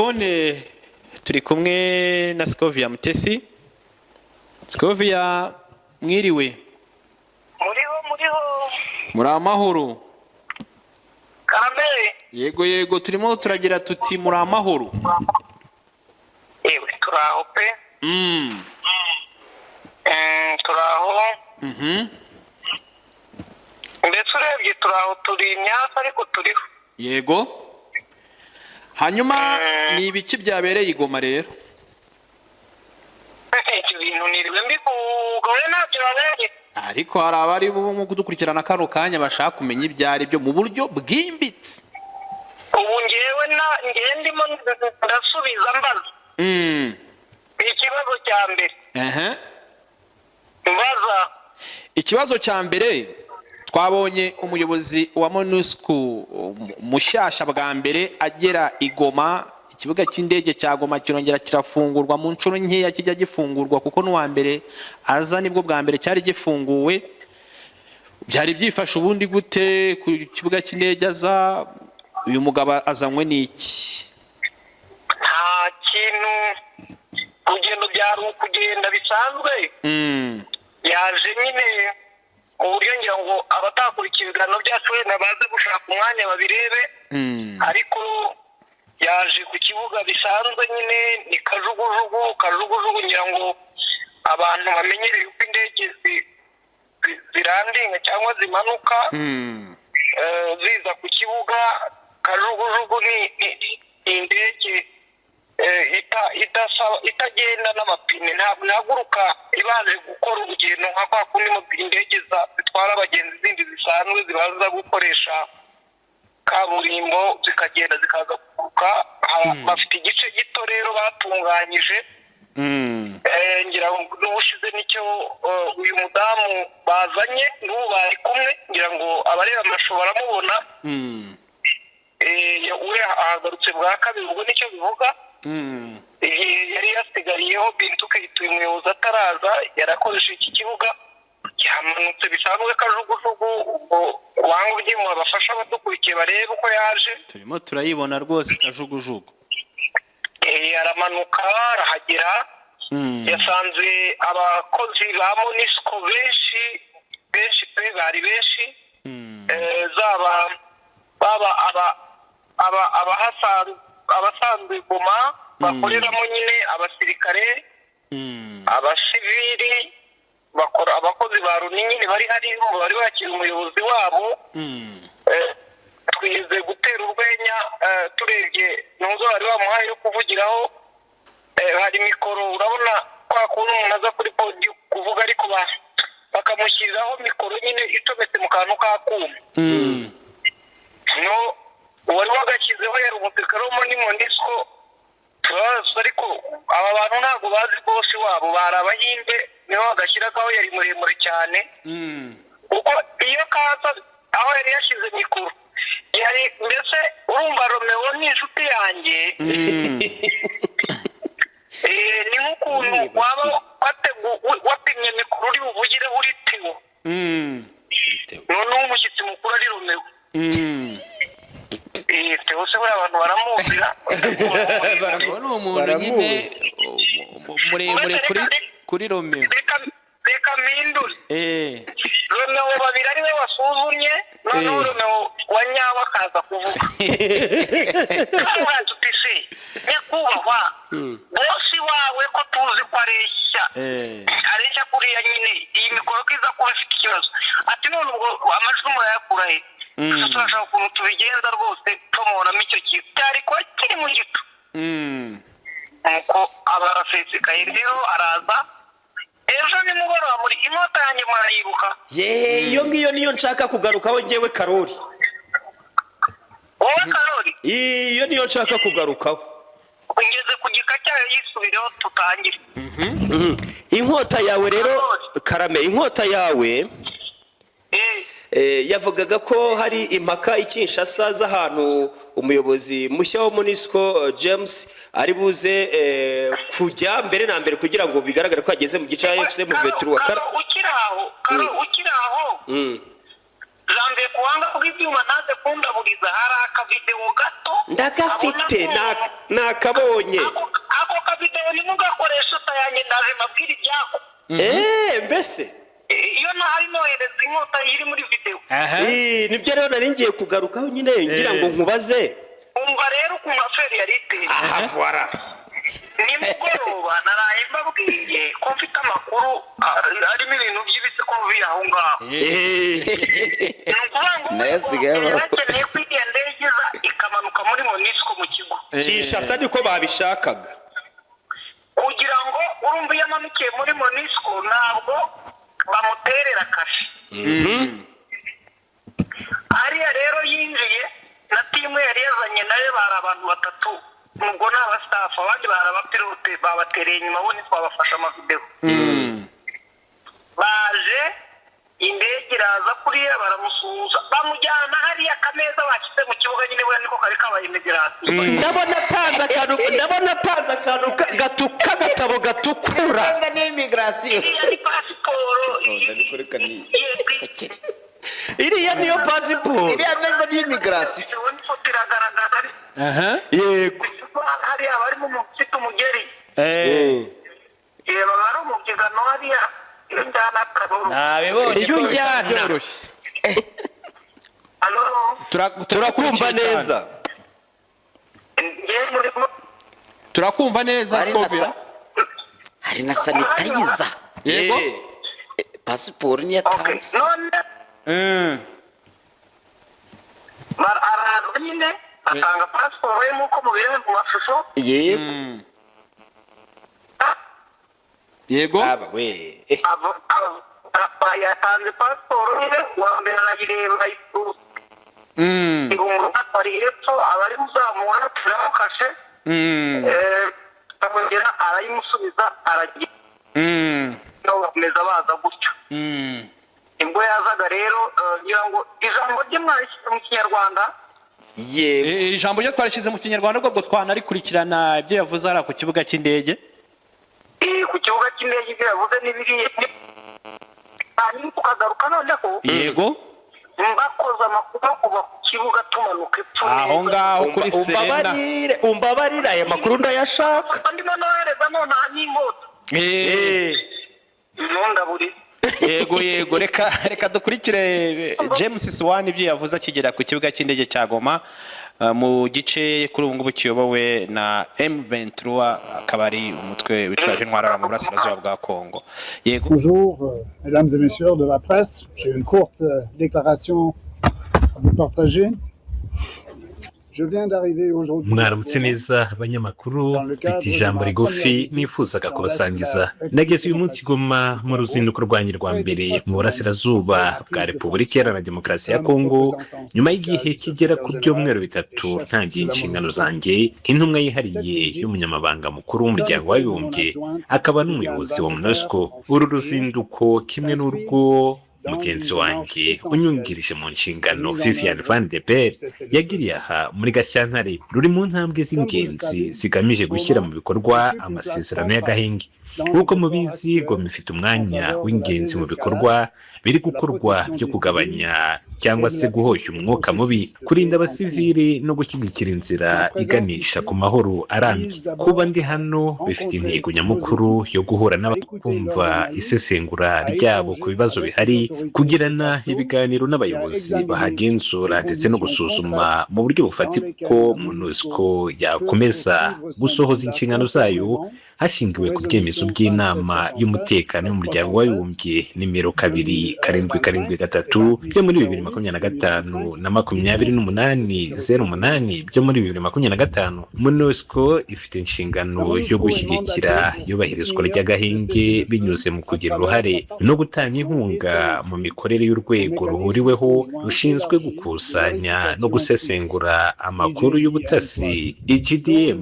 Telefone turi kumwe na Scovia Mutesi. Scovia, mwiriwe? Muriho, muriho. Muri amahoro? Karame. Yego, turimo turagira tuti muri amahoro? Yewe, turaho pe. Turaho. Ndetse urebye turaho, turi imyaka, ariko turiho. Yego, hanyuma ni ibiki byabereye i Goma rero? Ibyo bintu niriwe mbivuga, we ntabyo babereye. Ariko hari abari mu kudukurikirana kano kanya bashaka kumenya ibyo ari byo mu buryo bwimbitse. Ubu ngewe na ngewe ndimo ndasubiza mbaza. Ikibazo cya mbere. Mbaza. Ikibazo cya mbere, twabonye umuyobozi wa MONUSCO mushyashya bwa mbere agera i Goma, ikibuga cy'indege cya Goma kirongera kirafungurwa mu nshuro nkeya kijya gifungurwa, kuko n'uwa mbere aza nibwo bwa mbere cyari gifunguwe. Byari byifashe ubundi gute ku kibuga cy'indege aza? Uyu mugabo azanywe n'iki? Nta kintu, urugendo byari ukugenda bisanzwe. Yaje nyine mu buryo ngira ngo abatakurikiye ibiganiro byacu wenda baze gushaka umwanya babirebe. Ariko yaje ku kibuga bisanzwe nyine, ni kajugujugu. Kajugujugu, ngira ngo abantu bamenyereye uko indege zirandinga cyangwa zimanuka ziza ku kibuga. Kajugujugu ni indege itagenda n'amapine, ntabwo ihaguruka ibanje gukora urugendo nka kwa kundi indege zitwara abagenzi zindi zisanzwe zibanza gukoresha kaburimbo, zikagenda zikaza kuguruka. Bafite igice gito rero batunganyije. Ngira ngo n'ubushize nicyo uyu mudamu bazanye, n'ubu bari kumwe, ngira ngo abareba amashusho baramubona. Uriya ahagarutse bwa kabiri, ubwo nicyo bivuga. Igihe yari yasigariyeho Bintu Keita, uyu muyobozi ataraza, yarakoresha iki kibuga, yamanutse bisanzwe kajugujugu. Ubwo ubuhanga bw'imu abafasha abadukurikiye barebe uko yaje. Turimo turayibona rwose kajugujugu. Aramanuka arahagera. Yasanze abakozi ba MONUSCO benshi benshi pe, bari benshi. Zaba baba aba aba abahasanzwe, abasanzwe Goma bakoreramo nyine, abasirikare, abasivili bakora, abakozi ba Loni nyine bari hariho, bari bakira umuyobozi wabo. Twize gutera urwenya, turebye ntuzo bari bamuhaye yo kuvugiraho. Hari mikoro, urabona kwa kuntu umuntu aza kuri podium kuvuga, ariko bakamushyiriraho mikoro nyine icometse mu kantu k'akuma. No uwari wagashyizeho yari umusirikare wo muri MONUSCO. Turabaza, ariko aba bantu ntabwo bazi boss wabo, bari Abahinde, niho bagashyiragaho, yari muremure cyane. Kuko iyo kaza aho yari yashyize mikoro, yari mbese urumva Romeo ni inshuti yanjye. Ni nk'ukuntu waba wapimye mikoro uri buvugireho uri Tewo, noneho umushyitsi mukuru ari Romeo. Theo se buriya abantu baramuzira? Uwo ni umuntu nyine Baramuzi. muremure kuri Romeo. Reka mpindure. Romeo babiri ariwe wasuzumye, noneho Romeo wa nyawe akaza kuvuga. Turavuga tuti: "Se nyakubahwa, boss wawe ko tuzi ko areshya, areshya kuriya nyine, iyi mikoro ko iza kuba ifite ikibazo?" Ati: "None ubwo amajwi murayakura he?" Gusa turashaka ukuntu tubigenza rwose, tumubonamo icyo kintu cyari kuba kiri mu gicu. Nuko aba arasesekaye rero, araza ejo nimugoroba muri inkota yanjye, murayibuka? Ye, iyo ngiyo niyo nshaka kugarukaho ngewe, Karori. Wowe Karori? Iyo niyo nshaka kugarukaho. Ngeze ku gika cyayo, yisubireho tutangire. Inkota yawe rero, Karame, inkota yawe. Yavugaga ko hari impaka i Kinshasa z'ahantu umuyobozi mushya wa MONUSCO James ari buze kujya mbere na mbere kugira ngo bigaragare ko ageze mu gice cya AFC M23. Karo, ukiri aho, Karo, ukiri aho. Janvier, ku buhanga bw'ibyuma, ntaze kundaburiza, hari akavidewo gato. Ndagafite. Abona ko- Nakabonye. Ako kavidewo ntimugakoreshe atayanjye, ndaje mbabwire ibyako. Mbese Iyo ntahari nohereza inkota iri muri videwo. Nibyo rero nari ngiye kugarukaho nyine, ngira ngo nkubaze. Umva rero ukuntu affaire yari iteye. Aha, voilà. Nimugoroba naraye mbabwiye ko mfite amakuru arimo ibintu by'ibitsiko biri aho ngaho. Ni ukuvuga ngo Nayo asigaye yari abaho. akeneye ko iriya ndege iza ikamanuka muri MONUSCO mu kigo. Kinshasa niko babishakaga. Kugira ngo urumva, iyo amanukiye muri MONUSCO ntabwo bamuterera kashe hariya. Rero yinjiye na team yari yazanye nayo, bari abantu batatu, ubwo ni aba staff, abandi bari abapilote babatereye inyuma, bo ntitwabafashe amavidewo. Baje, indege iraza kuriya, baramusuhuza, bamujyana hariya akameza bashyize mu kibuga nyine, buriya niko kari kabaye immigration. Ndabona atanze akantu k'agatabo gatukura. Neza, ni immigration. Iriya ni pasiporo. Ndabikora ni sakeri. Iriya niyo pasiporo. Iriya meza ni immigration. Ifoto iragaragaza. Yego. Hariya barimo umuntu ufite umugeri. Reba, bari umubyigano hariya, iyo njyana kaboro. Nabibonye Iyo ko unjyana. byoroshye. Alo? Turakumva neza. Ngiye muri Turakumva neza. Hari na Scovia. Hari na sanitizer. Yego. Pasiporo niyo atanze. None araza nyine atanga pasiporo ye nk'uko mubireba mu mashusho. Yego. Yego. Aba we. Yatanze pasiporo ye, uwa mbere arayireba, ari hepfo abari kuzamura turaho kashe. Arongera arayimusubiza, aragiye, bakomeza baza gutyo. Nibwo yazaga rero, ngira ngo ijambo rye mwarishyize mu Kinyarwanda. Yego. Ijambo ryo twarishyize mu Kinyarwanda, ubwo twanarikurikirana ibyo yavuze hariya ku kibuga cy'indege. Ku kibuga cy'indege ibyo yavuze n'ibiriya, hanyuma tukagaruka noneho. Yego. Bakoze amakuru kuva ku kibuga tumanuka epfo Aho neza. ngaho kuri Serena. Umbabarire, umbabarire, aya makuru ndayashaka. Ndimo nohereza nonaha n'inkota. Ntundaburize. Yego, reka dukurikire James Swan, ibyo yavuze akigera ku kibuga cy'indege cya Goma, mu gice kuri ubu ngubu kiyobowe na M23, akaba ari umutwe witwaje intwaro mu burasirazuba bwa Kongo. Yego. Bonjour, mesdames et messieurs de la presse. J'ai une courte déclaration à vous partager. Je viens d'arriver aujourd'hui. Mwaramutse neza abanyamakuru, mfite ijambo rigufi nifuzaga kubasangiza. Nageze uyu munsi i Goma mu ruzinduko rwanjye rwa mbere mu burasirazuba bwa Repubulika Iharanira Demokarasi ya Kongo, nyuma y'igihe kigera ku byumweru 3 ntangiye inshingano zanjye nk'intumwa yihariye y'umunyamabanga mukuru w'Umuryango w'Abibumbye akaba n'umuyobozi wa MONUSCO. Uru ruzinduko, kimwe n'urwo mugenzi wanjye unyungirije mu nshingano Vivian Van de Perre yagiriye aha muri Gashyantare, ruri mu ntambwe z'ingenzi zigamije gushyira mu bikorwa amasezerano y'agahenge. Nk'uko mubizi, Goma ifite umwanya w'ingenzi mu bikorwa biri gukorwa byo kugabanya cyangwa se guhoshya umwuka mubi, kurinda abasivili no gushyigikira inzira iganisha ku mahoro arambye. Kuba ndi hano bifite intego nyamukuru yo guhura n'abakumva isesengura ryabo ku bibazo bihari, kugirana ibiganiro n'abayobozi bahagenzura, ndetse no gusuzuma mu buryo bufatika ko MONUSCO yakomeza gusohoza inshingano zayo hashingiwe ku byemezo by'Inama y'Umutekano y'Umuryango w'Abibumbye nimero 2773 byo muri 2025 na 2808 byo muri 2025. MONUSCO ifite inshingano yo gushyigikira iyubahirizwa ry'agahenge binyuze mu kugira uruhare no gutanga inkunga mu mikorere y'urwego ruhuriweho rushinzwe gukusanya no gusesengura amakuru y'ubutasi, IGDM,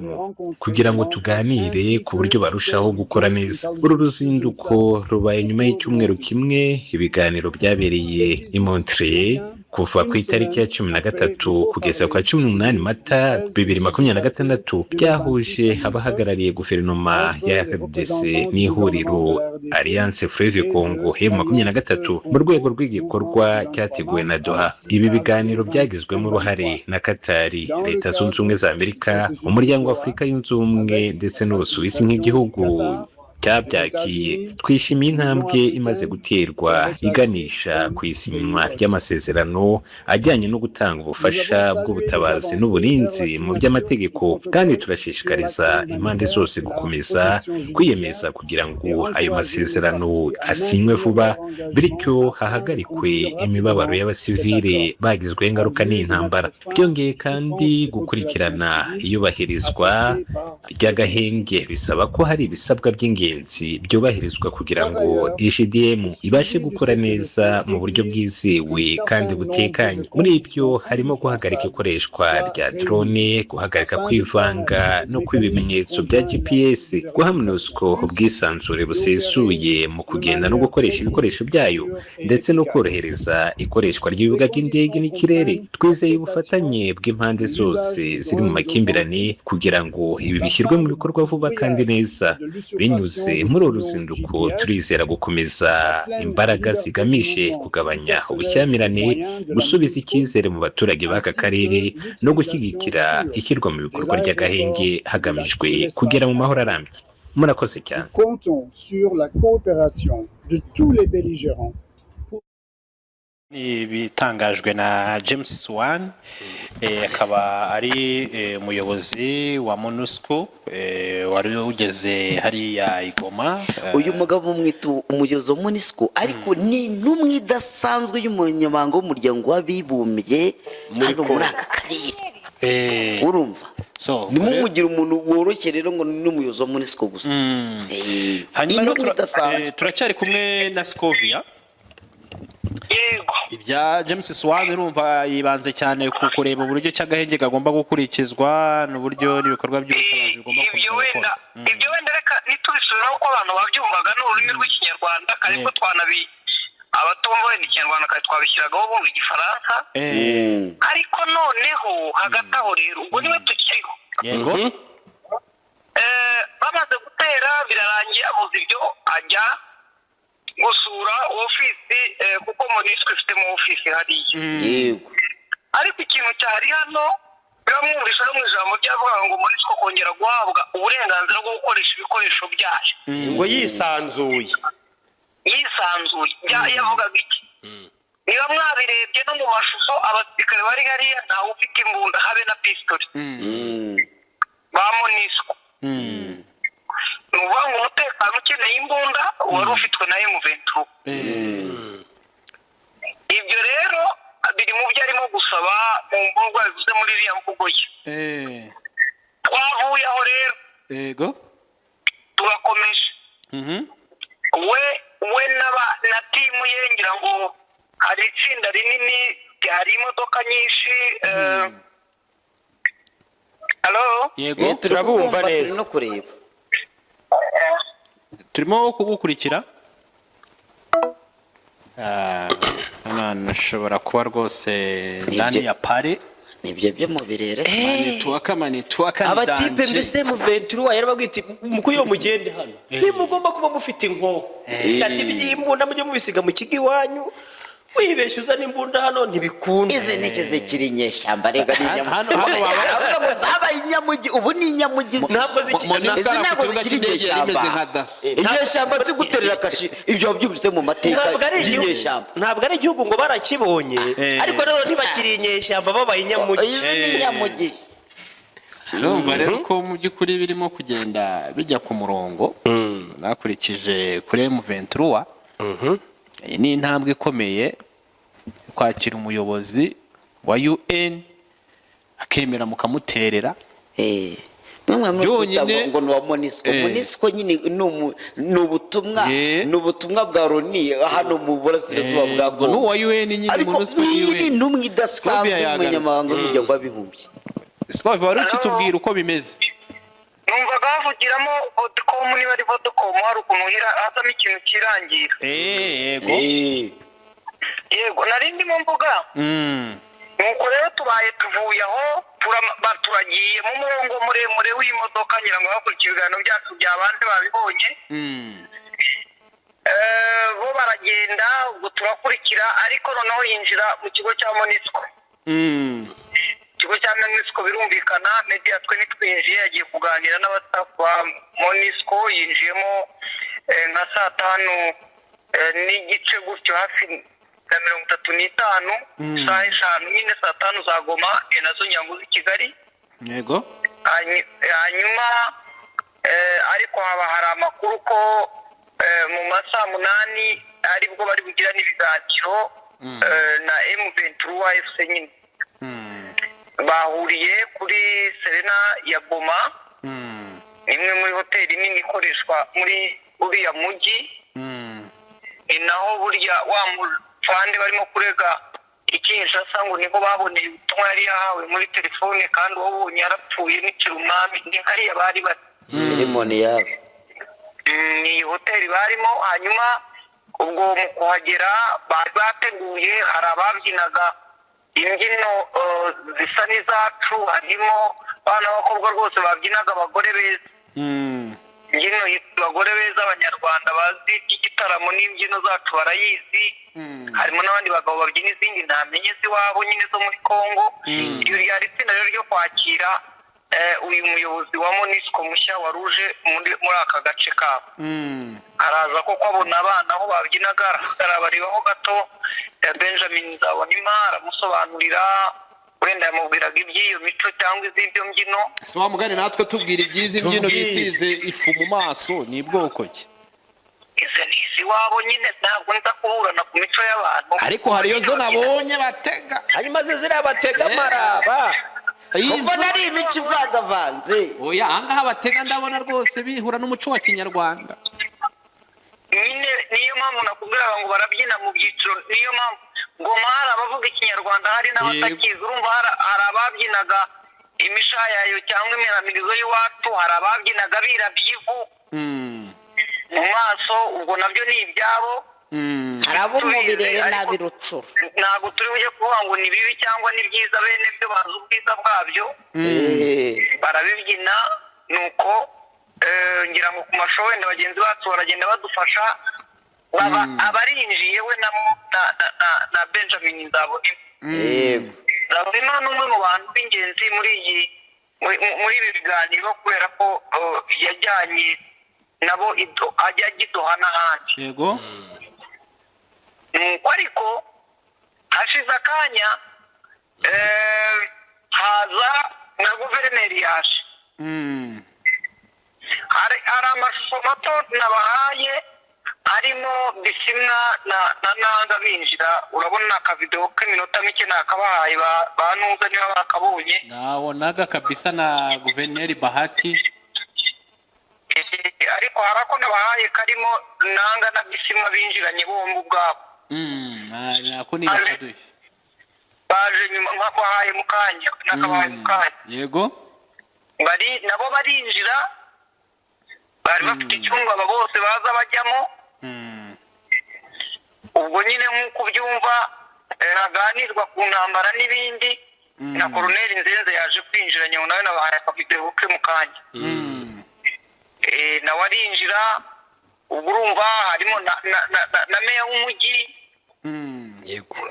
kugira ngo tuganire ku buryo barushaho gukora neza. Uru ruzinduko rubaye nyuma y'icyumweru kimwe ibiganiro byabereye i Montreux. Kuva ku itariki ya 13 kugeza ku ya 18 Mata 2026, byahuje abahagarariye guverinoma ya RDC n'ihuriro Alliance Fleuve Congo M23 mu rwego rw'igikorwa cyateguwe na Doha. Ibi biganiro byagizwemo uruhare na Katari, Leta Zunze Ubumwe za Amerika, Umuryango wa Afurika Yunze Ubumwe ndetse n'Ubusuwisi nk'igihugu cyabyakiye. Twishimiye intambwe imaze guterwa iganisha ku isinywa ry'amasezerano ajyanye no gutanga ubufasha bw'ubutabazi n'uburinzi mu by'amategeko, kandi turashishikariza impande zose gukomeza kwiyemeza kugira ngo ayo masezerano asinywe vuba, bityo hahagarikwe imibabaro y'abasivile bagizweho ingaruka n'iyi ntambara. Byongeye kandi, gukurikirana iyubahirizwa ry'agahenge bisaba ko hari ibisabwa by'ingenzi byubahirizwa kugira ngo IGDM ibashe gukora neza mu buryo bwizewe kandi butekanye. Muri ibyo harimo guhagarika ikoreshwa rya drone, guhagarika kwivanga no kw'ibimenyetso bya GPS, guha MONUSCO ubwisanzure busesuye mu kugenda no gukoresha ibikoresho byayo, ndetse no korohereza ikoreshwa ry'ibibuga by'indege n'ikirere. Twizeye ubufatanye bw'impande zose ziri mu makimbirane kugira ngo ibi bishyirwe mu bikorwa vuba kandi neza. Binyuze muri uru ruzinduko, turizera gukomeza imbaraga zigamije kugabanya ubushyamirane, gusubiza icyizere mu baturage b'aka karere no gushyigikira ishyirwa mu bikorwa ry'agahenge hagamijwe kugera mu mahoro arambye. Murakoze cyane. Comptons sur la coopération de tous les belligérants. Ni ibitangajwe na James Swan, akaba ari umuyobozi wa MONUSCO wari ugeze hariya i Goma. Uyu mugabo mwita umuyobozi wa MONUSCO, ariko ni intumwa idasanzwe y'umunyamabanga w'Umuryango w'Abibumbye hano muri aka karere. Urumva, ntimumugire umuntu woroshye rero ngo ni umuyobozi wa MONUSCO gusa. Hanyuma intumwa rero idasanzwe. Turacyari kumwe na Scovia. Yego. Ibya James Swan, urumva yibanze cyane ku kureba uburyo cy'agahenge kagomba gukurikizwa n'uburyo n'ibikorwa by'ubutabazi bigomba Ibyo gukomeza wenda gukora. Ibyo wenda reka nitubisubiraho uko abantu babyumvaga ni ururimi rw'Ikinyarwanda kare ko twanabi abatumva wenda Ikinyarwanda kare twabishyiragaho bumva Igifaransa. Ariko noneho hagati aho rero ubwo niwe tukiriho. Yego. Bamaze gutera birarangiye, abuze ibyo ajya gusura ofisi, kuko MONUSCO ifitemo ofisi hariya. Ariko ikintu cyari hano biramwumvisha no mu ijambo ryavuga ngo MONUSCO kongera guhabwa uburenganzira bwo gukoresha ibikoresho byayo ngo yisanzuye. Yisanzuye. Yavugaga iki? Niba mwabirebye no mu mashusho, abasirikare bari hariya ntawe ufite imbunda habe na pistori ba MONUSCO. Ni ukuvuga ngo umutekano ukeneye imbunda wari ufitwe na M23. Ibyo rero biri mu byo arimo gusaba mu mvugo bivuze muri iriya mvugo ye. Twavuye aho rero, turakomeje. We na team ye, ngira ngo hari itsinda rinini, hari imodoka nyinshi. Halo? Yego. Turi Turabumva kumva, turi neza. no kureba. Turimo kugukurikira. Hano hantu hashobora kuba rwose ndani ya pare. Nibyo byo mu birere. Manituwaka, manituwaka ni Abatipe danger. mbese M23 yarababwiye iti mukuyo mugende hano ntimugomba kuba mufite inkoho, ati iby'imbunda mujye mubisiga mu kigo iwanyu, wibeshya uzana imbunda hano ntibikunda. Izi nteke zikiri inyeshyamba rega ni Hano Aravuga ngo zabaye inyamugi, ubu ni inyamugi. Ntabwo zikiri MONUSCO Izi ku ntabwo kibuga zikiri cy'indege yari imeze inyeshyamba. nka daso. Inyeshyamba si guterera kashi, ibyo wabyumvise mu mateka Ntabwo ari igihugu y'inyeshyamba. Ntabwo ari igihugu ngo barakibonye, ariko rero ntibakiri inyeshyamba, babaye inyamugi. Izi ni inyamugi. Urumva rero ko mu by'ukuri birimo kugenda bijya ku murongo nakurikije kuri M23. Iyi ni intambwe ikomeye yo kwakira umuyobozi wa UN akemera mukamuterera. Mwe muri kwita ngo ni uwa MONUSCO. MONUSCO nyine ni ubutumwa, ni ubutumwa bwa Loni hano mu burasirazuba bwa Ngo ni Kongo. uwa UN nyine. Ariko MONUSCO ni iyi ni UN. intumwa idasanzwe Scovia yagarutse. y'umunyamabanga w'Umuryango w'Abibumbye. Scovia, wari ukitubwira uko bimeze. Numvaga bavugiramo Vodacom, niba ari Vodacom, hari ukuntu hazamo ikintu kirangira. Yego. Yego, nari ndimo mvuga. Nuko rero tubaye tuvuye aho, turagiye mu murongo muremure w'imodoka, ngira ngo bakurikiye ibiganiro byacu byabanje babibonye. Bo baragenda, ubwo turakurikira, ariko noneho yinjira mu kigo cya MONUSCO. Ikigo cya MONUSCO, birumvikana, media twe ntitwinjiye. Yagiye kuganira n'aba staff ba MONUSCO, yinjiyemo nka saa 5:30 gutyo, hafi na 35, isaha 5 nyine, saa 5 za Goma, nazo nyango z'i Kigali. Hanyuma ariko haba hari amakuru ko mu ma saa 8 aribwo bari bugirane ibiganiro na M23 AFC nyine. Bahuriye kuri Serena ya Goma, ni imwe muri hoteli nini ikoreshwa muri uriya mujyi. Ni naho burya wa mufande barimo kurega i Kinshasa ngo niho baboneye ubutumwa yari yahawe muri telefone, kandi uwabonye yarapfuye n'ikiri umwami, ni hariya bari bari. Miliyoni yabo. Ni hoteli barimo. Hanyuma ubwo mu kuhagera bari bateguye, hari ababyinaga imbyino zisa n'izacu, harimo abana b'abakobwa rwose babyinaga abagore beza, imbyino yitwa abagore beza. Abanyarwanda bazi igitaramo n'imbyino zacu barayizi. Harimo n'abandi bagabo babyina izindi ntamenye z'iwabo nyine zo muri Congo. Iryo ryari itsinda rero ryo kwakira uyu muyobozi wa MONUSCO mushya waruje muri aka gace kabo. Araza koko, abona abana aho babyinaga, arabarebaho gato. Benjamin Nzabonimpa aramusobanurira, wenda yamubwiraga iby'iyo mico cyangwa iz'ibyo mbyino. Si wa mugani, natwe tubwira iby'izi mbyino. Tubwire. Bisize ifu mu maso ni bwoko ki? Izi ni iz'iwabo nyine, ntabwo nza kuburana ku mico y'abantu. Ariko hariyo zo nabonye batega. Hanyuma ze ziriya batega amaraba. Kuko nari imico ivangavanze. Oya, ahangaha batega ndabona rwose bihura n'umuco wa kinyarwanda. Nyine niyo mpamvu nakubwiraga ngo barabyina mu byiciro. Niyo mpamvu Ngoma hari abavuga ikinyarwanda, hari n'abatakizi. Urumva hari ababyinaga imishayayo cyangwa imiramirizo y'iwacu, hari ababyinaga birabye ivu mu maso, ubwo nabyo ni ibyabo. Hari abo mu birere n'ab'irutsuru. Ntabwo turi bujye kuvuga ngo ni bibi cyangwa ni byiza, bene byo bazi ubwiza bwabyo. Barabibyina nuko ngira ngo ku mashusho wenda bagenzi bacu baragenda badufasha, baba abarinjiye we na Benjamin Nzabonimpa. Nzabonimpa ni umwe mu bantu b'ingenzi muri ibi biganiro, kubera ko yajyanye nabo ajya ajya i Doha n'ahandi. Nuko ariko hashize akanya haza na guverineri yaje. Hari amashusho mato nabahaye arimo Bisimwa na Nanga binjira. Urabona akavidewo k'iminota mike nakabahaye, ba Ntuza niba bakabonye. Nabonaga kabisa na guverineri Bahati. Ariko hari ako nabahaye karimo Nanga na Bisimwa binjiranye bombi ubwabo. Nako ni bakaduhe. Baje nyuma, nkabahaye mu kanya, nakabahaye mu kanya. Bari nabo barinjira, bari bafite icyumba aba bose baza bajyamo. Ubwo nyine nk'uko ubyumva, haganirwa ku ntambara n'ibindi. Na koroneri Nzenze yaje kwinjira nyuma, nawe nabahaye akavidewo ke mu kanya. Nawe arinjira. Ubwo urumva harimo na meya w'umujyi.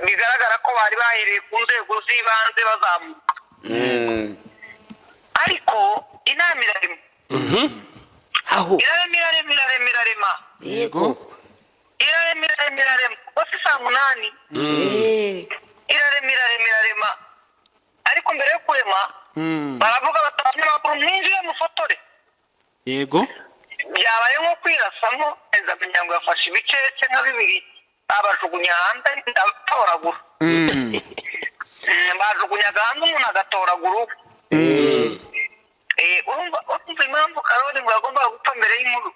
Bigaragara ko bari bahereye ku nzego z'ibanze bazamuka. Ariko inama irarema. Aho. Irarema, irarema, irarema, irarema. Irarema, irarema, irarema, bose saa 8. Irarema, irarema, irarema, ariko mbere yo kurema baravuga bati: "Abanyamakuru mwinjire mufotore." Byabaye nko kwirasamo neza, ngo yafashe ibicece nka bibiri abajugunya hanze, atoragura. Bajugunyaga hanze, umuntu agatoragura uwe. Urumva impamvu Karori ngo yagombaga gupfa mbere y'inkuru.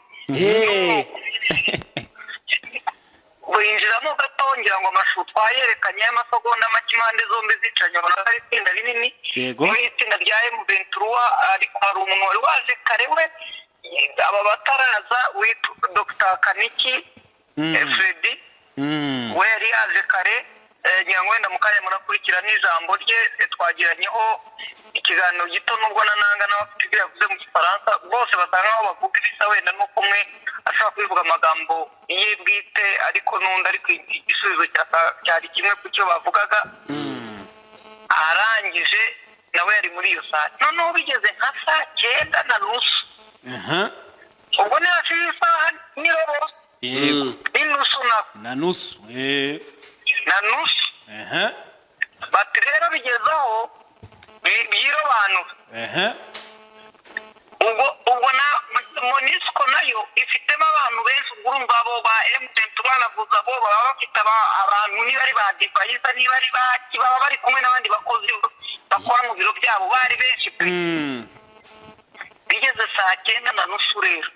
Winjiramo gato, ngira ngo amashusho twayerekanye y'amasegonda make, impande zombi zicanye, ubona ko ari itsinda rinini. Muri itsinda rya M23, ariko hari umuntu wari waje kare we aba bataraza, witwa Dr Kaniki Freddy. We yari yaje kare. Ngira ngo wenda mu kanya murakurikira n'ijambo rye. Twagiranyeho ikiganiro gito, nubwo na Nanga nawe afite ibyo yavuze mu Gifaransa. Bose basa nkaho bavuga ibisa, wenda nuko umwe ashobora kubivuga amagambo ye bwite, ariko n'undi, ariko igisubizo cyari kimwe ku cyo bavugaga. Arangije nawe yari muri iyo saa, noneho bigeze nka 9:30, ubwo ni hafi y'isaha n'irobo n'inusu na Na nusu. Na nusu. Bati rero bigezeho byirobanura. Ubwo na MONUSCO nayo ifitemo abantu benshi. Ubwo urumva abo ba M23 banavuze, abo baba bafite abantu, niba ari ba advisor, niba ari baki, baba bari kumwe n'abandi bakozi bakora mu biro byabo, bari benshi pe. Bigeze 9:30 rero,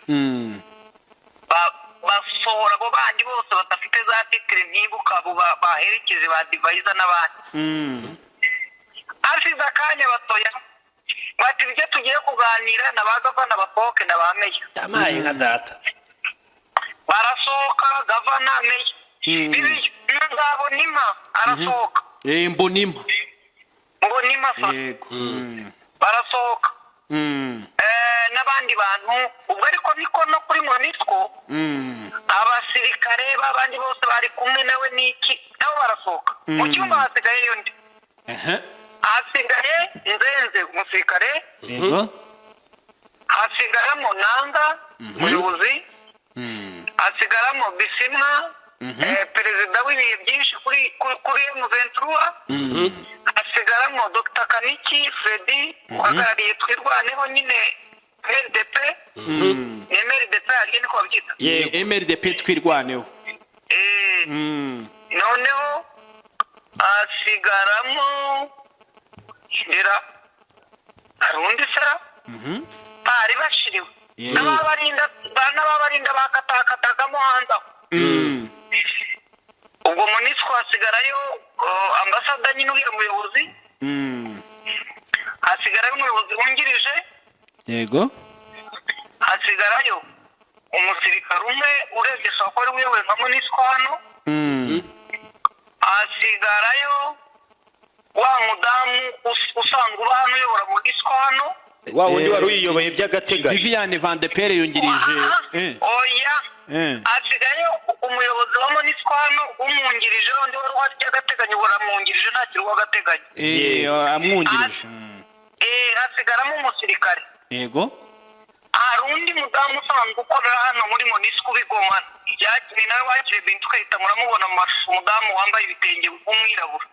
basohora abo bandi bose badafite za titre ntibuka, abo baherekeje ba advisor n'abandi. Hashize akanya batoya bati ibyo tugiye kuganira na ba gavana basohoke na ba meya. Ndamaye nka data. Barasohoka, gavana, meya, bibi Nzabonimpa arasohoka. Mbonimpa. Mbonimpa sa. Barasohoka. N'abandi bantu ubwo, ariko niko no kuri MONUSCO abasirikare b'abandi bose bari kumwe nawe n'iki nabo barasohoka. Mu cyumba hasigaye undi, hasigaye Nzenze umusirikare, hasigaramo Nanga umuyobozi, hasigaramo Bisimwa, perezida w'ibihe byinshi kuri M23, hasigaramo Dr Kaniki Fredi uhagarariye Twirwaneho nyine, MRDP, ni MRDP harya niko babyita? Yego. MRDP Twirwaneho. Noneho hasigaramo ndera, hari undi sera bari bashiriwe n'ababarinda bakatakatagamo hanze aho. Ubwo MONUSCO hasigarayo ambasada nyine, uriya muyobozi, hasigarayo umuyobozi wungirije, hasigarayo umusirikare umwe urebye ashobora kuba ari we uyoboye nka MONUSCO hano, hasigarayo wa mudamu usanzwe uba hano uyobora MONUSCO hano. Wa wundi wari uyiyoboye by'agateganyo. Viviane Van de Perre yungirije. Oya, hasigaye umuyobozi wa MONUSCO hano umwungirije, undi wari uhari by'agateganyo baramwungirije, ntakiri uw'agateganyo. Amwungirije. Hasigaramo umusirikare. Hari undi mudamu usanzwe ukorera hano muri MONUSCO ubigomana yakiriye, nawe wakiriye Bintu ukahita muramubona mu mashusho, umudamu wambaye ibitenge w'umwirabura.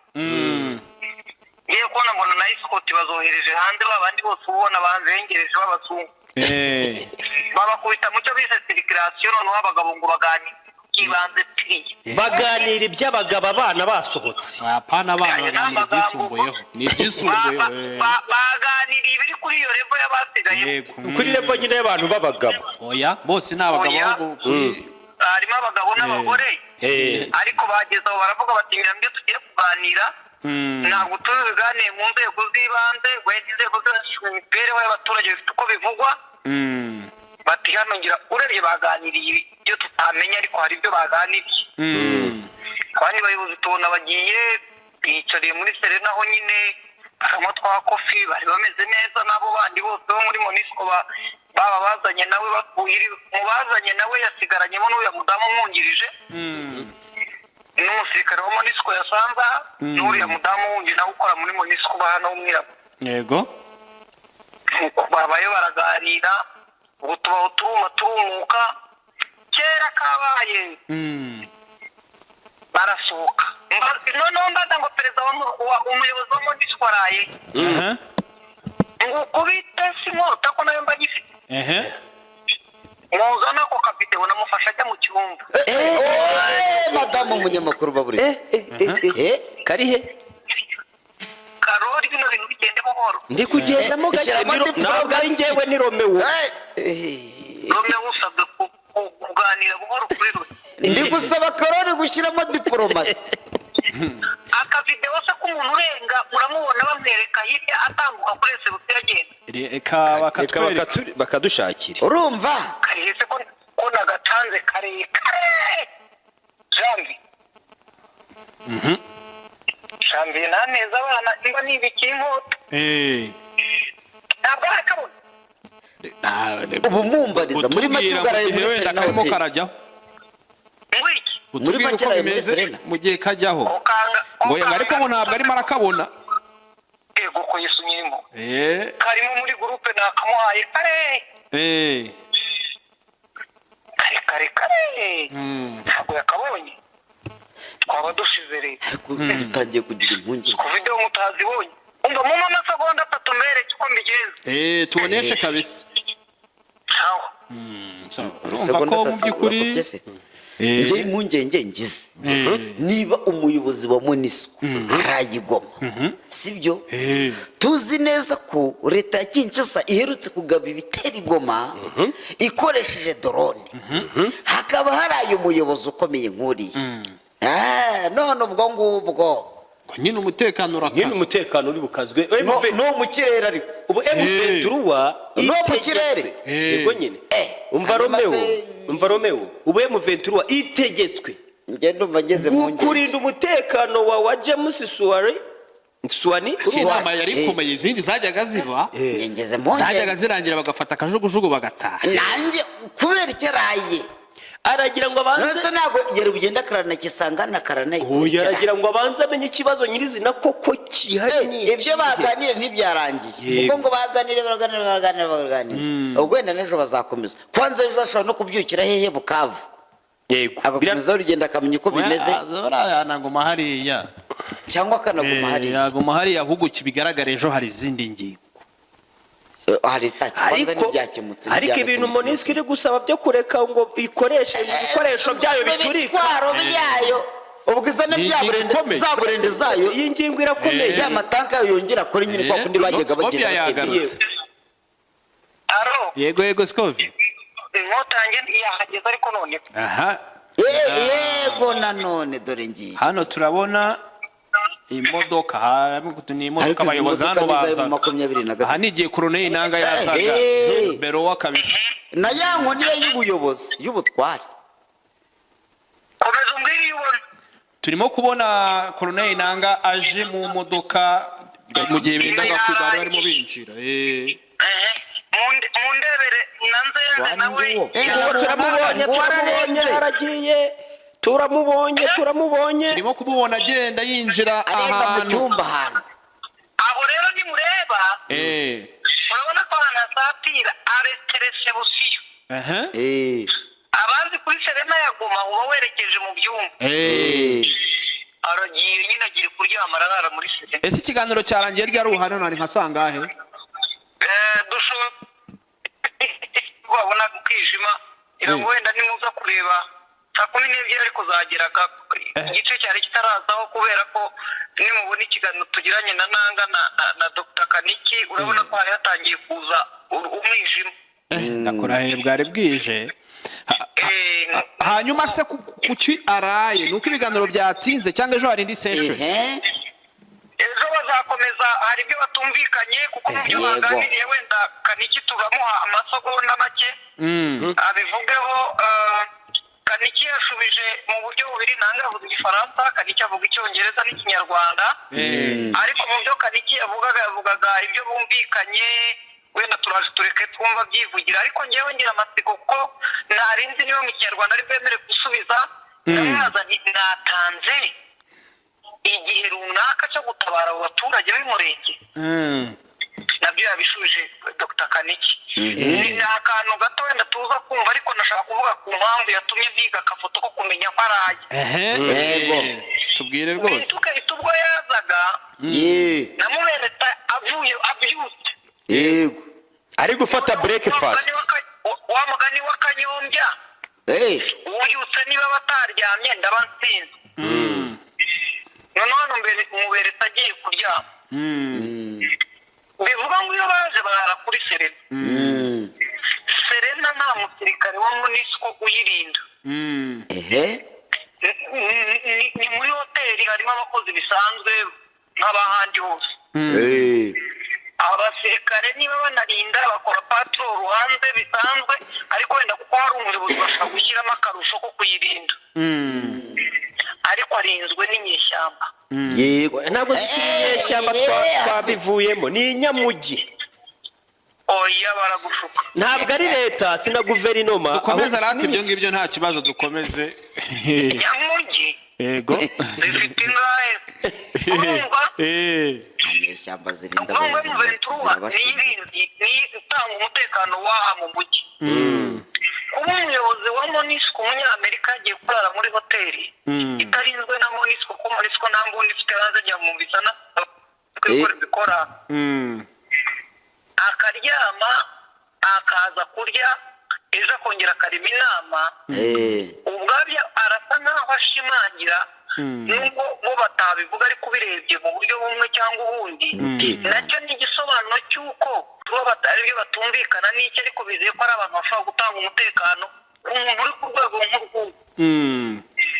Ngiye kubona mbona na escort bazohereje hanze, ba bandi bose ubona bazengereje b'abazungu, babakubita mu cyo bise circulation. Noneho abagabo ngo baganire byibanze piriye. Baganira iby'abagabo, abana basohotse. Apana, abana Ayo ni baganira amagambo. ibyisumbuyeho, ni ibyisumbuyeho. Baganiriye ibiri kuri iyo level y'abasigaye. Kuri level nyine y'abantu b'abagabo. Oya, bose ni abagabo. Oya. Ahubwo kuri Harimo abagabo n'abagore, ariko bageze aho baravuga bati ngira ibyo tugiye kuganira ntabwo tubiganiye mu nzego z'ibanze, wenda inzego z'imibereho y'abaturage bifite uko bivugwa. Bati hano ngira urebye baganiriye ibyo tutamenya, ariko hari ibyo baganiriye. Abandi bayobozi tubona bagiye biyicariye muri Serena, aho nyine baranywa twa coffee, bari bameze neza. N'abo bandi bose bo muri MONUSCO baba bazanye nawe bakuye mu bazanye nawe, yasigaranyemo n'uriya mudamu umwungirije, n'umusirikare wa MONUSCO yasanze aha, n'uriya mudamu wundi nawe ukora muri MONUSCO uba hano w'umwirabura. Nuko babayo baraganira, ubu tubaho turuma turumuka kera kabaye. Barasohoka. Noneho mbaza ngo perezida umuyobozi wa MONUSCO araye, ngo ukubite si inkota ko nayo mba nyifite. Muzana ako kavideo, namufasha ajya mu cyumba. Madamu umunyamakuru baburi. Kari he? Karori, bino bintu bigende buhoro. Ndi kugendamo gake. Shyiramo Ntabwo ari njyewe, ni Romeo. Romeo usabwe kuganira buhoro kuri we. Ndi gusaba Karori gushyiramo diporomasi. Akavideo se k'umuntu urenga, muramubona bamwereka hirya atambuka kuri reception agenda. Reka Reka bakatwereka. Bakadushakira. Urumva? Karehese ko nagatanze karekare jambi. Janvier ntaneza abana, nimba nibikiye inkota. Ntabwo arakabona. Ubu mumbariza muri make, Utubwira ubwo mu araye gihe muri wenda Serena karimo Hoteli. karajyaho. Ngwiki? Muri Utubwire make uko araye muri bimeze Serena. mu gihe kajyaho. Ukanga Ngo ariko ngo ntabwo arimo arakabona. Yego, ko Yesu nyirimo. Karimo muri groupe, nakamuhaye kare. Kare kare kare. Ntabwo yakabonye, twaba dushize rero. Ariko dutangiye kugira impungenge. Ku video mutazibonye, umva mu amasegonda 3 mbereke uko mbigenza. Tuboneshe kabisa. Sawa. So, urumva Segonda ko mu 3 by'ukuri urakopye se? Njye impungenge ngize, niba umuyobozi wa MONUSCO araye i Goma, sibyo? Tuzi neza ko leta ya Kinshasa iherutse kugaba ibitero i Goma ikoresheje drone, hakaba haraye umuyobozi ukomeye nk'uriya. None ubwo ngubwo Ngo nyine umutekano Nyine urakaze. umutekano uri bukazwe. No mu kirere ariko. Ubu M23 No mu kirere. Yego nyine. Umva, Hanyuma Romeo, umva Romeo, ubu M23 itegetswe Njye ndumva ngeze mu ngenge. kurinda umutekano wa James Suwari Suwani. Si inama yari ikomeye, izindi zajyaga ziba, Njye ngeze mu zajyaga ngenge. zirangira bagafata akajugujugu bagataha. Nanjye kubera icyo araye Aragira ngo abanze none se ntabwo yari bugende akarana Kisangani akarana? Oya, aragira ngo abanze amenye ikibazo nyirizina koko gihari ni Ibyo ikihe. baganira ntibyarangiye. Yego. Kuko ngo baganire, baraganira, baraganira, baraganira, ubwo wenda n'ejo bazakomeza. Kwanza ejo bashobora no kubyukira hehe? Bukavu. Agakomeza urugendo, akamenya uko bimeze. Yanaguma hariya. Cyangwa akanaguma hariya. Yaguma hariya, ahubwo kibigaragara ejo hari izindi ngingo. Hari kwanza Ariko ntibyakemutse. ariko ibintu MONUSCO iri gusaba byo kureka ngo ikoreshe ibikoresho byayo biturika, Ibitwaro byayo, ubwo izana Ni bya ingingo burende, ikomeye. za burende zayo, Iyi ngingo irakomeye. ya matanka yayo yongera akore nyine kwa kundi bajyaga Scovia bagenda batera. yagarutse. Aro. Yego, Scovi. Inkota yanjye yahageze, ariko none Aha. Yego, nanone dore ngiye. Hano turabona imodoka, ni imodoka Ariko izi abayobozi hano modoka ni iza bazaga. 23. Aha ni igihe Koroneli Nanga yazaga. Berowa kabisa. Na ya nkoni ye y'ubuyobozi, y'ubutware. Komeza umbwire iyo ubona. Turimo kubona Koroneli Nanga aje mu modoka mu gihe bendaga bari barimo binjira. Ehe. Mundebere na Nzenze Swani nawe. nguwo. Uwo turamubonye, Nguwo turamubonye. ararenze. Aragiye, turamubonye, turamubonye. Turimo kumubona agenda yinjira Arenga mu ahantu. cyumba ahantu. Aho rero nimureba, urabona ko ahantu hasatira areteresebusiyo. Abazi kuri Serena ya Goma, uba werekeje mu byumba. Aragiye nyine, agiye kuryama, ararara muri Serena. Ese ikiganiro cyarangiye ryari? Ubu hano ni nka sangahe? Dushobora wabona kwijima ngira ngo wenda nimuza kureba saa 12, ariko zageraga igice cyari kitarazaho, kubera ko nimubona ikiganiro tugiranye na Nanga na Dr Kaniki, urabona ko hari hatangiye kuza umwijima. Ndakurahiye bwari bwije. Hanyuma se kuki araye? Ni uko ibiganiro byatinze cyangwa ejo hari indi session? Ejo bazakomeza, hari ibyo batumvikanye, kuko mu byo baganiriye, wenda Kaniki turamuha amasegonda make abivugeho. Kaniki yashubije mu buryo bubiri. Nanga avuga Igifaransa, Kaniki avuga Icyongereza n'Ikinyarwanda. Ariko mu byo Kaniki yavugaga, yavugaga ibyo bumvikanye. Wenda turaje tureke twumva byivugira, ariko ngewe ngira amatsiko kuko nari nzi niba mu Kinyarwanda ari bwemere gusubiza. Ndamubaza nti natanze igihe runaka cyo gutabara abo baturage b'umurenge. Nabyo yabishubije Dr Kaniki. Ni akantu gato wenda tuza kumva, ariko ndashaka kuvuga ku mpamvu yatumye ntiga akafoto ko kumenya ko araye. Yego. Tubwire rwose. Bintu ubwo yazaga, namuberetse avuye abyutse. Ari gufata breakfast. Wa mugani w'akanyombya, ubyutse niba bataryamye ndaba nsinze. Noneho hano muberetse agiye kuryama, bivuga ngo iyo baje barara kuri Serena. Serena nta musirikare wa MONUSCO uyirinda. Ni muri hoteli, harimo abakozi bisanzwe nk'abahandi hose. Abasirikare niba banarinda bakora patrol hanze bisanzwe, ariko wenda kuko hari umuyobozi bashobora gushyiramo akarusho ko kuyirinda. Ariko arinzwe n'inyeshyamba. Yego. Ntabwo zikiri inyeshyamba, twabivuyemo, ni inyamujyi. Oya, baragushuka. Ntabwo ari leta, si na guverinoma. Dukomeze. Ahubwo Rati si ibyo ngibyo nta kibazo, dukomeze. Nyamujyi zifite ingahe? Urumva? Inyeshyamba zirinda Ukuvuga ngo abayobozi M23 zirabashinzwe. niyo niyo itanga umutekano w'aha mu mujyi. Kuba umuyobozi wa MONUSCO umunyamerika yagiye kurara muri hoteli itarinzwe na MONUSCO, kuko MONUSCO nta mbunda ifite hanze, ajya mu bisana gukora ibikora, akaryama, akaza kurya, ejo akongera akarema inama, ubwabyo arasa nkaho ashimangira, nubwo bo batabivuga, ariko ubirebye mu buryo bumwe cyangwa ubundi, Umutekano. nacyo ni igisobanuro cy'uko bo batari ibyo batumvikana n'icyo, ariko bizeye ko ari abantu bashobora gutanga umutekano ku muntu uri ku rwego nk'urw'ubu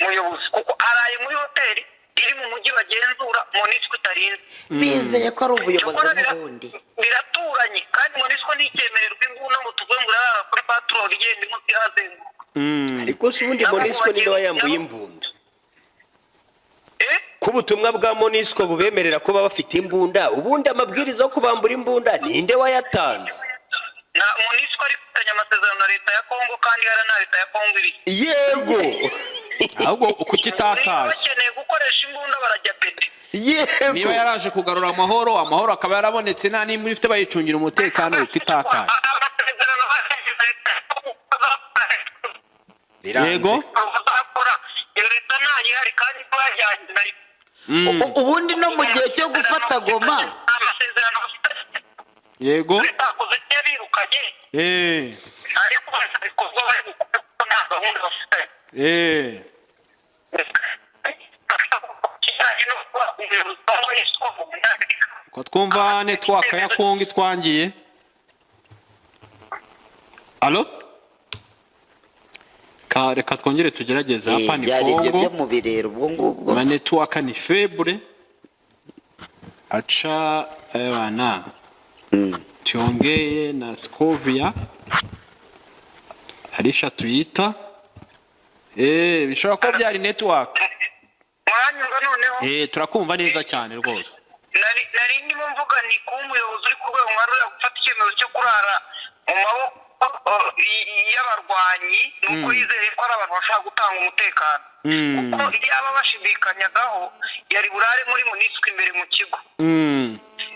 muyobozi, kuko araye muri hoteli iri mu mujyi bagenzura, MONUSCO itarinze. Bizeye ko ari ubuyobozi Cyakora n'ubundi. biraturanye, kandi MONUSCO ntikemererwa imbunda ngo tuvuge ngo irarara kuri patrol igenda imunsi ihazenguruka. Ariko se ubundi MONUSCO ninde wayambuye imbunda? Eh? Ko ubutumwa bwa MONUSCO bubemerera kuba bafite imbunda, ubundi amabwiriza yo kubambura imbunda ninde wayatanze? Na MONUSCO ari kufitanye amasezerano na leta ya Kongo, kandi hari na leta ya Kongo iri Yego. Ahubwo kuki Niba itatashye? bakeneye gukoresha imbunda barajya pete. Yego. Niba yaraje kugarura amahoro, amahoro akaba yarabonetse, nta n'imwe ifite, bayicungira umutekano, uko itatashye? Amasezerano basinye na leta ya Kongo Yego. bazakora, iyo leta ntayihari kandi bajyanye nayo. Ubundi no mu gihe cyo gufata Goma Amasezerano bafitanye leta yakoze yabirukanye, ariko ibikorwa bari gukora kuko nta gahunda bafitanye kijyanye no kuba umuyobozi wa MONUSCO umunyamerika. Ko twumva network ya Kongo itwangiye? Allo, reka twongere tugerageze. Hapa ni Byari ibyo Kongo. byo mu birero ubwo ngubwo. Ma network ni faible, acha bana tuongee na Scovia alisha tuyita, bishobora kuba byari network. Mwanyumva noneho? Turakumva neza cyane rwose. Nari ndimo mvuga ni kuba umuyobozi uri ku rwego nka ruriya gufata icyemezo cyo kurara mu maboko y'abarwanyi, ni uko yizeye ko ari abantu bashobora gutanga umutekano, kuko iyo aba bashidikanyagaho yari burare muri MONUSCO imbere mu kigo.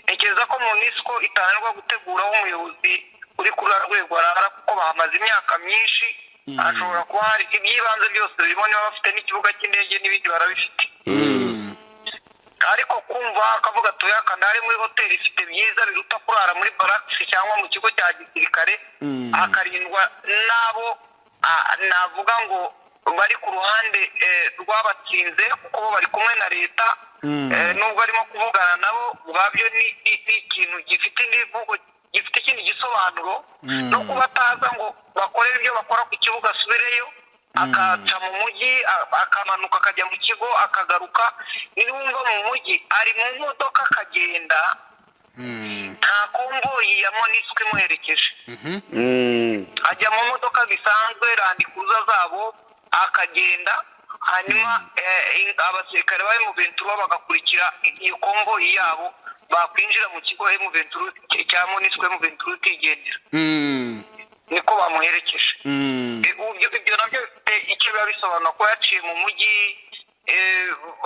Ntekereza ko MONUSCO itananirwa guteguraho umuyobozi uri kuri uriya rwego arara, kuko bahamaze imyaka myinshi, hashobora kuba hari iby'ibanze byose birimo, niba bafite n'ikibuga cy'indege n'ibindi barabifite. Ariko kumva akavuga atuye akanari muri hoteli ifite byiza biruta kurara muri barracks cyangwa mu kigo cya gisirikare, akarindwa n'abo navuga ngo bari ku ruhande rw'abatsinze, kuko bo bari kumwe na leta, nubwo arimo kuvugana nabo, ubwabyo ni ikintu gifite indi mvugo, gifite ikindi gisobanuro. No kuba ataza ngo bakorere ibyo bakora ku kibuga asubireyo, akaca mu mujyi, akamanuka akajya mu kigo akagaruka. Niwumva mu mujyi ari mu modoka akagenda, nta convoy ya MONUSCO imuherekeje, ajya mu modoka zisanzwe Land Cruiser zabo akagenda, hanyuma abasirikare ba M23 bagakurikira iyo convoy yabo, bakwinjira mu kigo M23 cya MONUSCO, M23 ikigendera. Niko bamuherekeje. Ibyo nabyo bifite icyo biba bisobanura, ko yaciye mu mujyi,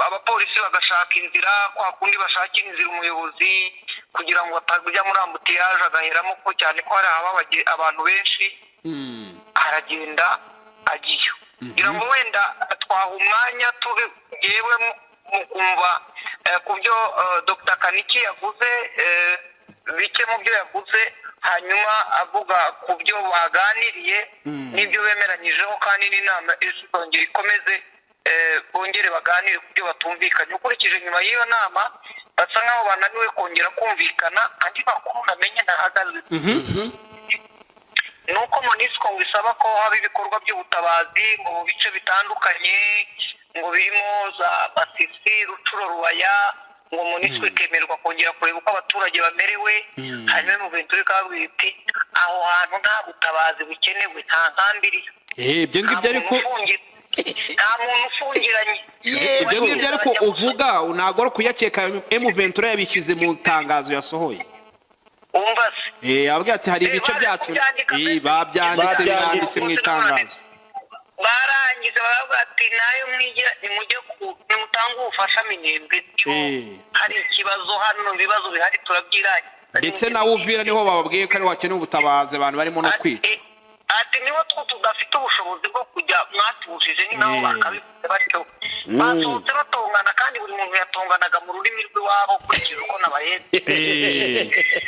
abapolisi bagashaka inzira kwa kundi bashakira inzira umuyobozi kugira ngo batajya muri embouteillage, agaheramo, ko cyane ko hari ahaba abantu benshi, aragenda agiyo. Kugira ngo wenda twaha umwanya tube yewe mu kumva ku byo Dr Kaniki yavuze, bike mu byo yavuze, hanyuma avuga ku byo baganiriye n'ibyo bemeranyijeho, kandi n'inama izongera ikomeze, bongere baganire ku byo batumvikanye. Ukurikije nyuma y'iyo nama basa nk'aho bananiwe kongera kumvikana. Andi makuru namenye ntahagaze ni uko MONUSCO ngo isaba ko haba ibikorwa by'ubutabazi mu bice bitandukanye, ngo birimo za Masisi, Rutshuru, Rubaya, ngo MONUSCO ikemererwa kongera kureba uko abaturage bamerewe. Hanyuma mu bintu bikababwira iti aho hantu nta butabazi bukenewe, nta nkambi iriyo. Ibyo nta ngibyo muntu ariko ufungiye. Nta muntu ufungiranye. Ibyo ngibyo ariko uvuga ntabwo ari ukuyakeka. M23 yabishyize mu itangazo yasohoye. Wumva se? Ababwira ati hari ibice baje byacu kubyandika mbese? Babyanditse. Babyanditse. Biranditse mu itangazo. Barangiza baravuga ati nayo mwigira nimujye ku nimutange ubufasha Minembwe cyo. Hari ikibazo hano, ibibazo bihari turabyirangiza. Ndetse na Uvira niho bababwiye ko ariho hakenewe ubutabazi, abantu barimo no kwica. Ati niho two tudafite ubushobozi bwo kujya, mwatubujije, ni naho. Bakabivuze batyo, basohotse batongana, kandi buri muntu yatonganaga mu rurimi rw'iwabo ukurikije uko nabahenze.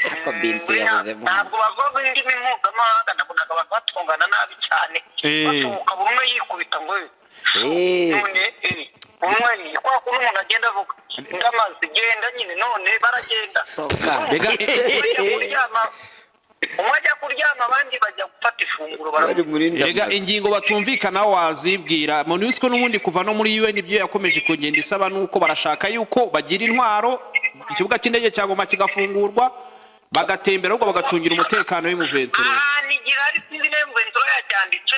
Ariko Bintu yavuze mu Ntabwo bavuga indimi mpuzamahanga, nabonaga abantu batongana nabi cyane. Basohoka buri umwe yikubita ngo none umwe ni kwa kuntu umuntu agenda avuga ndamaze genda nyine, none baragenda. Toka. Umwe ajya kuryama, umwe ajya kuryama, abandi bajya gufata ifunguro. Bari muri Erega ndamaze. ingingo batumvikana wazibwira MONUSCO n'ubundi kuva no muri UN, ibyo yakomeje kugenda isaba nuko barashaka yuko bagira intwaro, ikibuga cy'indege cya Goma kigafungurwa, bagatembera, ahubwo bagacungira umutekano w'M23. Ahantu igihe ari sinzi niba Ventura yacyanditse,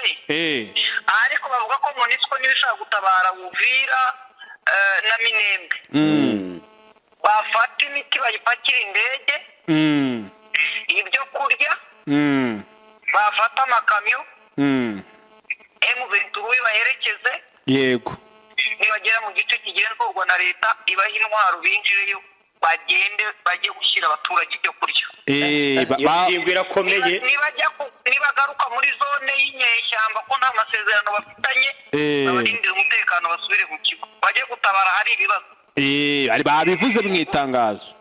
ariko bavuga ko MONUSCO niba ishaka gutabara Uvira na Minembwe, bafata imiti bayipakira indege, ibyo kurya, bafata amakamyo, M23 baherekeze. Nibagera mu gice kigenzurwa na leta, ibaha intwaro, binjireyo, bagende bajye gushyira abaturage ibyo kurya. Iyo ngingo irakomeye. Nibagaruka muri zone y'inyeshyamba, ko nta masezerano bafitanye, babarindire umutekano, basubire mu kigo bajye gutabara hari ibibazo. Babivuze mu itangazo.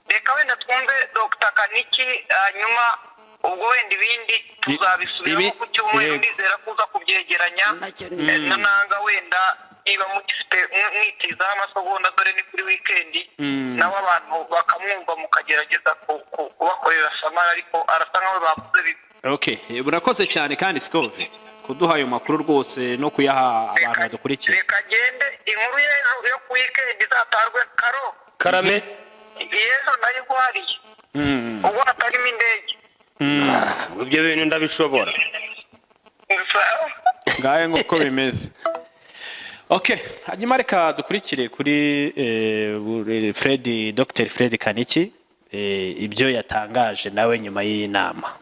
Reka wenda twumve Dr Kaniki, hanyuma ubwo wenda ibindi tuzabisubiramo ku cyumweru. Ndizera ko uza kubyegeranya. Nacyo ni- Na nanga wenda niba mugifite mwitizaho amasegonda, dore ni kuri wikendi, nawe abantu bakamwumva, mukagerageza kubakorera samara, ariko arasa nkaho bavuze bibi. Okay, murakoze cyane kandi Scove kuduha ayo makuru rwose no kuyaha abantu badukurikiye. Reka agende, inkuru y'ejo yo ku wikendi izatarwe karo. Karame. Y'ejo nayo iguhariye, ubwo hatarimo indege. Ibyo bintu ndabishobora. Sawa. Ngahe nguko bimeze. Okay, hanyuma reka dukurikire kuri Fred, Dr Fred Kaniki, ibyo yatangaje nawe nyuma y'iyi nama.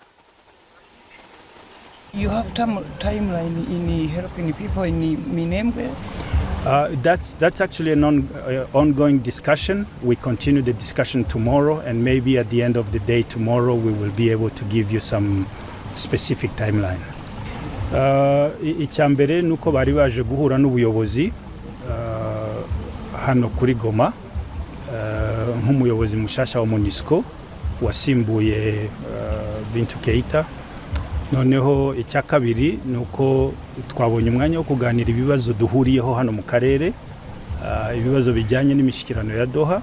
You have timeline in helping people in Minembwe? That's actually an ongoing discussion. We continue the discussion tomorrow, and maybe at the end of the day tomorrow, we will be able to give you some specific timeline. Icya mbere ni uko bari baje guhura n'ubuyobozi hano kuri Goma, nk'umuyobozi mushasha wa MONUSCO wasimbuye Bintu Keita. Noneho icya kabiri ni uko twabonye umwanya wo kuganira ibibazo duhuriyeho hano mu karere, ibibazo bijyanye n'imishyikirano ya Doha.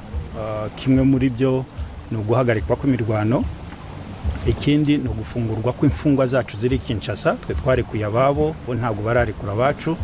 Kimwe muri byo ni uguhagarikwa kw'imirwano, ikindi ni ugufungurwa kw'imfungwa zacu ziri Kinshasa. Twe twarekuye ababo, bo ntabwo bararekura abacu.